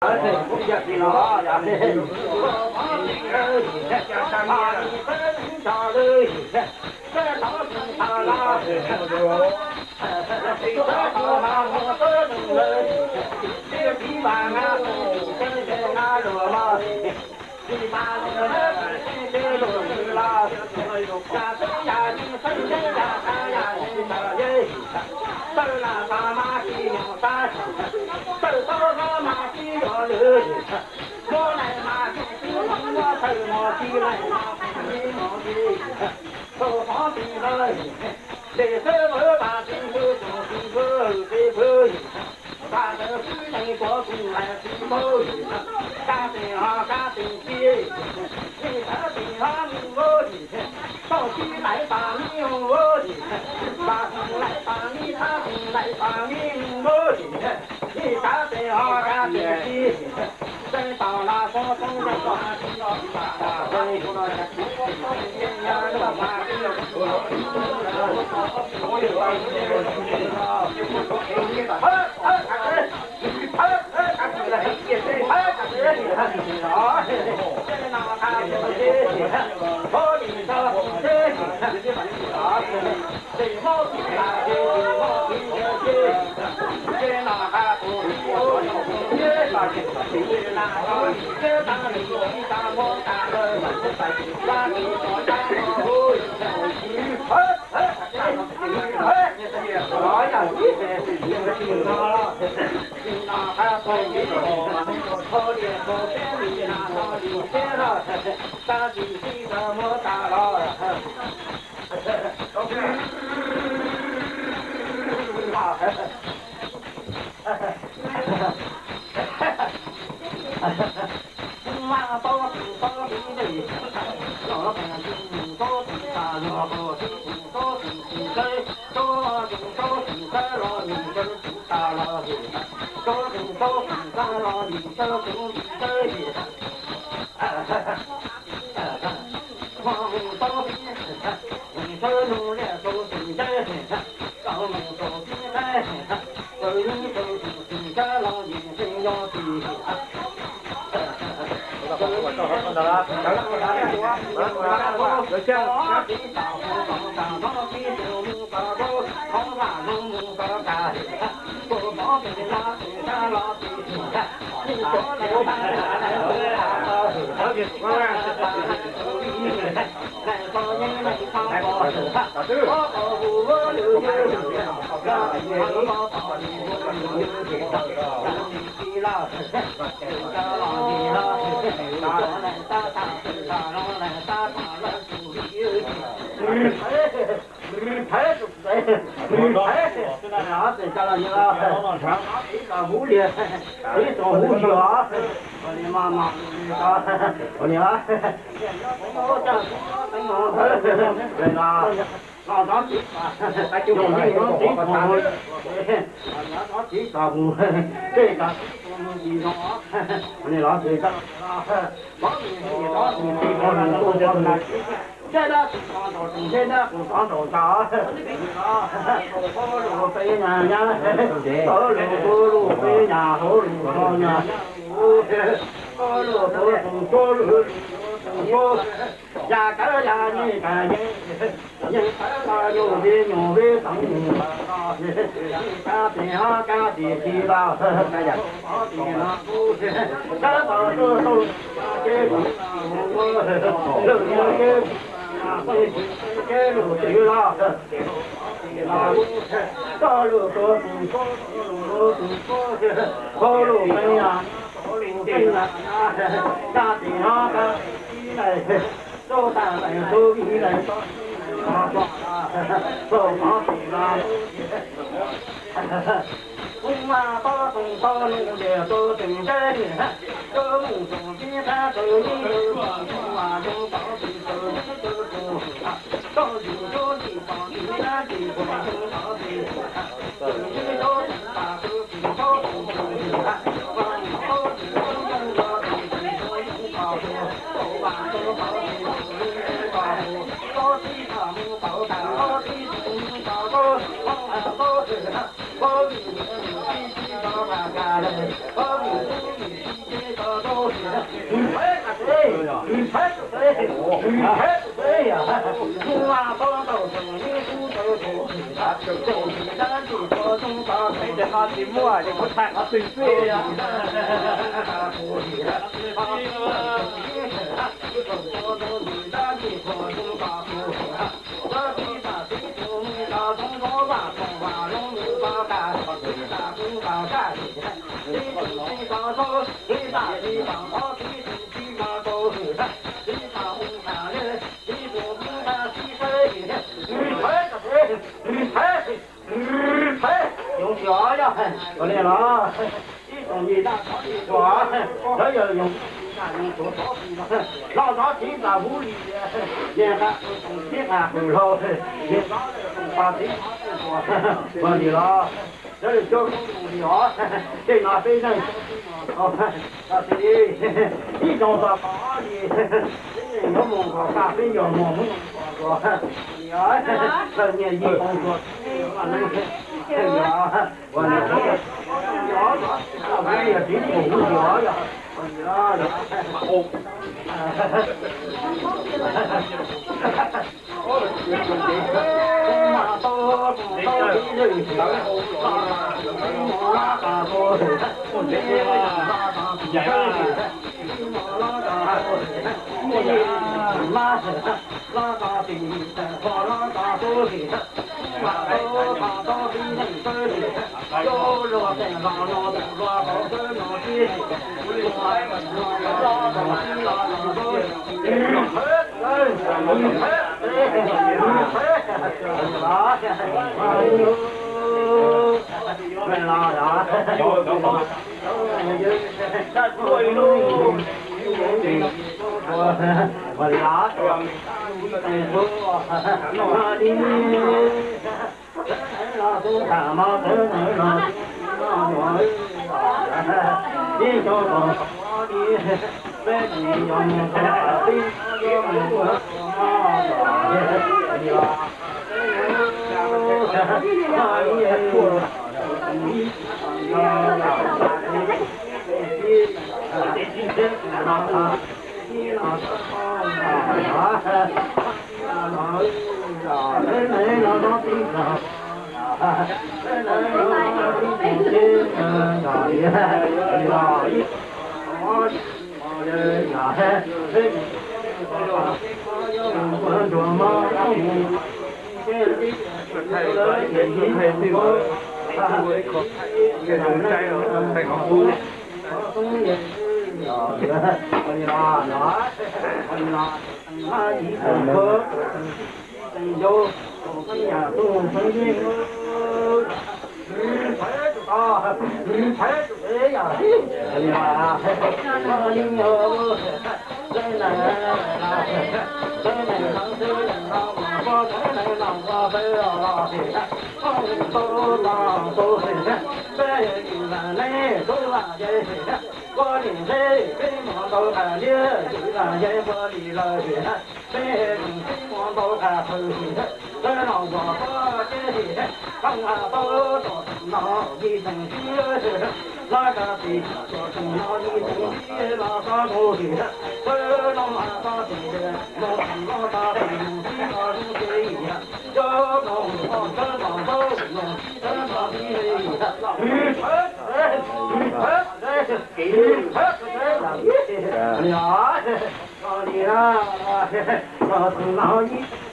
Kuv mas tob toom tau nug tias tus twm ntse, tus mus tus tib qab tus yib tus mas zoo tau tus tus yib tus tus, tau yus tus yim tos yus qab yus tus zoo tau tus, tus yib tus tas tus twm tus tus tus, tus mus tus yim tus zoo tau tus tus zoo tau tus, tus mas zoo tau tus tus zoo tau tus, tus tib tas mus tau tas tus tib tus zoo tau tus, tus mas tus twm, tus mus tus yim tus tib tib tus mas tas tus, tus mus tus yim tus Yoov tsis os yog, ua li los ib tsoom yim daj tsov yim tuam, lawv yog yoov daj yoov tuam tov tsis los, noj zov txiv nplam huv li, niag nqa qws tsoom txhiab nqa qws hlau, niag zov tsoom pas txiv zov tsoom tuam, ua li los lawv cov koob mus li os, tej no peb neeg tab sis ib tsoom txog tod li, peb yeej yuav mus kom kaj peb yog mus mus kom, lawv niag yim koom tuam, ua li, yog txiv tuam huv li os yog, ua li los